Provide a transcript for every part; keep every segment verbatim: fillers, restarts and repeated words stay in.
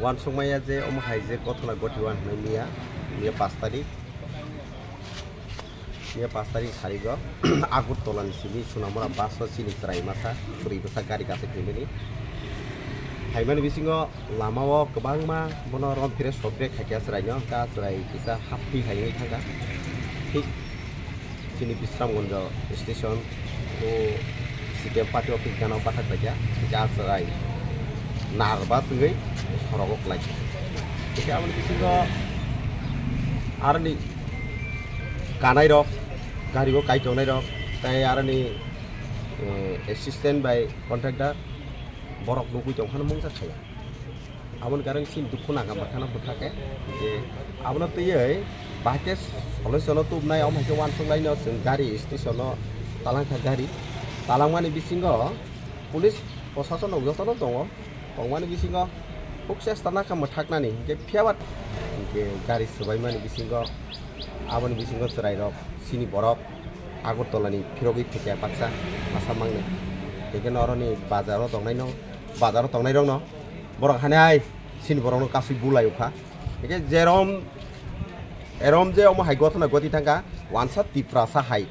Uansukmaya je omo hai je gothona gothiwan hwnwi miya, miya pash tarik, miya pash tarik sarigo Agartala ni simi Sonamura bus o chini chwrai masa, chwrai bwsa gari kasai phaimani. Phaimani bisingo lama o kwbangma bono rom phire sopre khaikha chwraino, hwnkha chwrai kisa happi hai wngwi thangkha. Thik chini Bisramganj station o C P M party office gana o bathak paikha, hwnkhe ah chwrai nervous wngwi sorogo kwlaikha. Hwnkhe aboni bisingo aroni kanairok, gari o kai tongnairok, tei aroni, eh, assistant bai contractor borok nugwi tongphano mungsa khaya. Aboni karon chini dukhu nangkha bwkhano bwkha khe, je abono twiwi bahai khe solution o tubnai, omo hai khe uansuk laino chwng gari station o talangkha gari. Talangmani bisingo police prosason rok jotono tongo, tongmani bisingo huk chesta nakha mwthaknani, hinkhe phiyaba hinkhe gari swbaimani bisingo, aboni bisingo chwrairok chini borok Agartala ni phirogwi phaikha baksa masa mangnwi. Hinkhe noroni bazaro tongnaino, bazaro tongnairokno borok hani hai chini borokno kasui bulai wkha. Hinkhe jerom erom je omo hai gothona goti thangkha, wansa Tiprasa hai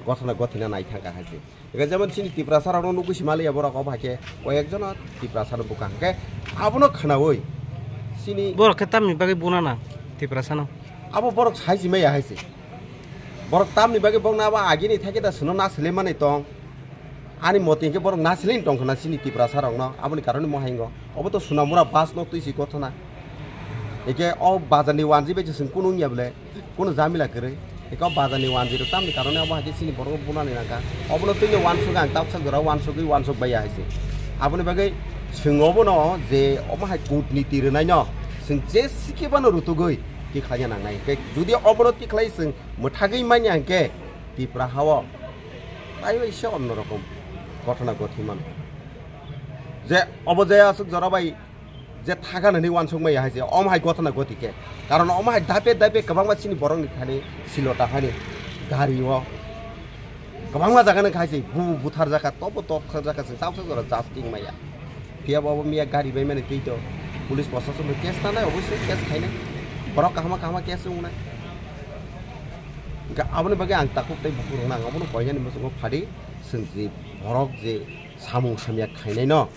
gothona gothina nai thangkha hai se. Hinkhe jemon chini Tiprasa rokno nugwi si maliya borok obo hai khe koi ekjono Tiprasa no bwkha. Hinkhe abono khwnawi chini borok khe tamni bagwi bunana Tiprasa no? Abo borok sai si maya hai se. Borok tamni bagwi borokno abo agini thai khe da chwngno na sile manwi tong. Ani moti hinkhe borok na sile tong khna chini Tiprasa rokno, aboni karon mo hai wngo. Obo to Sonamura bus no twi si gothona. Hinkhe o bazar ni wanji bai se chwng kunu wngya bole, kunu jamila kwrwi. Hinkhe o bazar ni wanji rok tamni karon obo hai khe chini borok no bunani nangkha. Obono twi no uansuk ang, tabsa jora uansugwi uansuk baiya hai se. Aboni bagwi chwng obono je omo hai kutniti rwnai no chwng je sikhe bano rutugwi tikhlaina nangnai. Hinkhe jodi obono tikhlai chwng mwthagwi manya hinkhe Tipra hao taiwi se onno rokom gothona gothi mano. Je obo je aswk jora bai je thagan hwnwi uansuk maya hai se, omo hai gothona gothi khe. Karon omo hai dape dape kwbangma chini borokni thani silota hani gari o kwbangma jaga nang khai se bu buthar jakha, tobo tok thar jakha se, tabsa jora jasting maya. Phiya bo obo miya gari bai mani twi to. Police prosason bai case tanai, obviously case khainai. Borok kahama kahama case wngnai. Hinkhe aboni bagwi ang takhuk tei bukhuk rokno ang abono koinani muchungo phadi, chwng je borok je samung samya khainai no,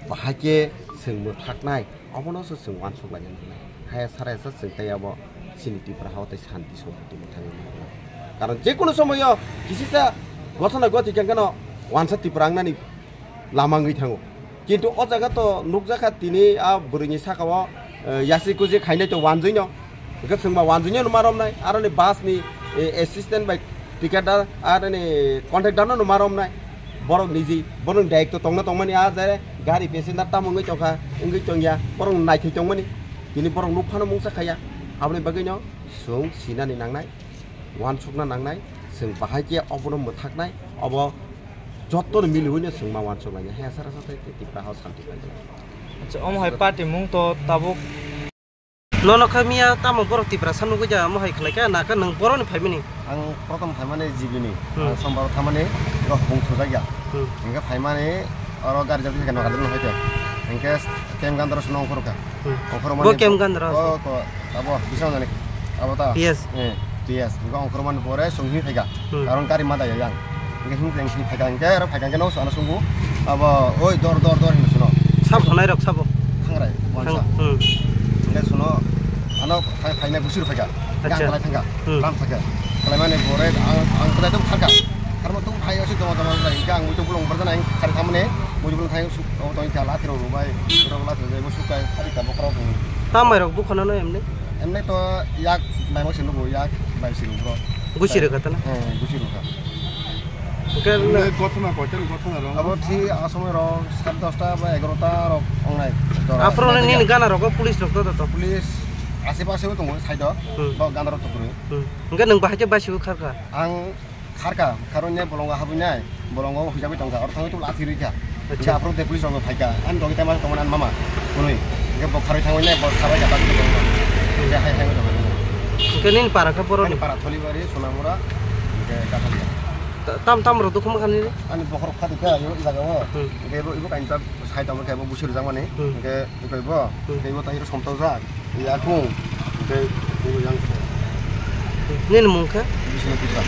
bahai khe chwng mwthaknai, obono se chwng uansuk laina nangnai. Haya sara ya sa chwng tei abo chini Tripura hao tei santi somputi mwthangwi mano. Karon je kono somoyo kisisa gothona gothi khe kheno wansa Tripura wngnani lama wngwi thango. Kintu o jaga to nukjakha tini a bwrwini saka o, eh, yasi kuji khainai to wanjwino. Hwnkhe chwngma wanjwino numa romnai, aroni bus ni, eh, assistant bai ticket da, aroni contractor no numa romnai. Borok niji, borok direct to tongna tongmani a jare gari passenger tamo wngwi tongkha, wngwi tongya, borok naithai tongmani. Tini borok nukphano mungsa khaya, aboni bagwino chwng sinani nangnai. Uansukna nangnai, chwng bahai khe obono mwthaknai, obo jotono miliwino chwng ma uansuk lainai. Haya sara sa tei Tripura hao santi painai. Acha, omo hai party mung to tabuk. Nono kha miya tamo borok Tiprasa nugwi ja, omo hai khlai kha, na kha nwng boroni phaimani? Ang prothom phaimani G B ni. Hmm. Ang sombar thamani ro hubung thujak ya. Hmm. Hingke phaimani oro gari jabri khe no gadri no hoite. Hingke kem gandra suno ongkhor kha. Hmm. Ongkhor mani bo kem gandra o ko abo bisong jani abo ta. P S. Eh, P S. Hingke ongkhor mani pore sung hi phaika. Hmm. Karon gari ma da yang. Hingke hing teng hi phaika hingke aro phaika hingke no sana sungu. Abo oi dor dor dor hin suno. Sab thonai rok sabo. Thangrai wansa. Hmm. Hingke suno ano phai phaina gusur phaika. Acha. Ang kalai thangka, hmm, lam saka. Kalai mani bore ang, ang kalai tung thangka. Karma tung phai osi dong dong lai, ang muitu bulong berdan ang kari thamne, muitu bulong thai su, o tong kala thiro bai, thiro la thiro bai, sukai kari ta bokro tung. Tamai rok bukhana no emne? Emne to yak bai mo sinu bo yak bai sinu bro. Gusi rega tana? Eh, gusi rega. Oke, emne na- Gothona koitan gothona rok. Abo thi asomoi rok sat dosta ba egarota rok ongnai. Aphuru nini gana rok police rok to to. Police ase pase tongo side o. Hmm. Bo gana rok to kuru. Hmm. Hingke nwng bahai khe baisuk kharkha? Ang kharkha, kharwi ne bolongo habwi nai, bolongo hujagwi tongkha, oro thangwi tubula athi rikha. Acha. Hingke aphuru de police rok phaikha, ani dogwi tama tongmani ani mama, hwnwi. Hingke bo kharwi thangwi nai, bo sabai kha bagwi tongmani. Hingke hai hai tongmani. Hingke nini para khe borok? Ani para Tholibari, Sonamura, hingke Kathalia. Tam tam rok dukhu makhani. Ani bokhorok khadi kha, yo jaga o. Hmm. Hingke bo ibo kainta sai tamo khe bo busir jang mani. Hmm. Hingke ibo ibo. Hmm. Hingke ibo tai somto jak. Ya kung. Hingke ibo yang. Nini mung khe? Bisnu Putra.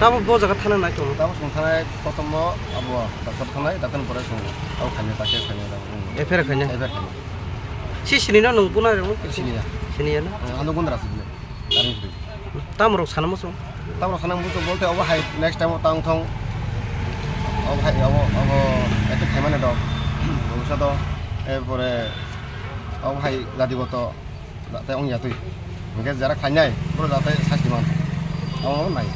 Tamo bo jaga thana nai tongo. Tamo song thana kotomo abo doctor thanai, doctor pore song. Abo khaina ta khe khaina ta. Efer khaina? Efer khaina. Si sini na nung puna rung? Sini ya. Sini ya na? Ano gundra sini. Tamo rok sana muchung. Tamo rok sana muchung bolte obo hai next time o tang thong. Obo hai obo obo eto khaimani dok. Bhobishoto erpore obo hai jatigoto jate ong yatwi. Hingke jara khainai boro jate sasti man. Obo nai.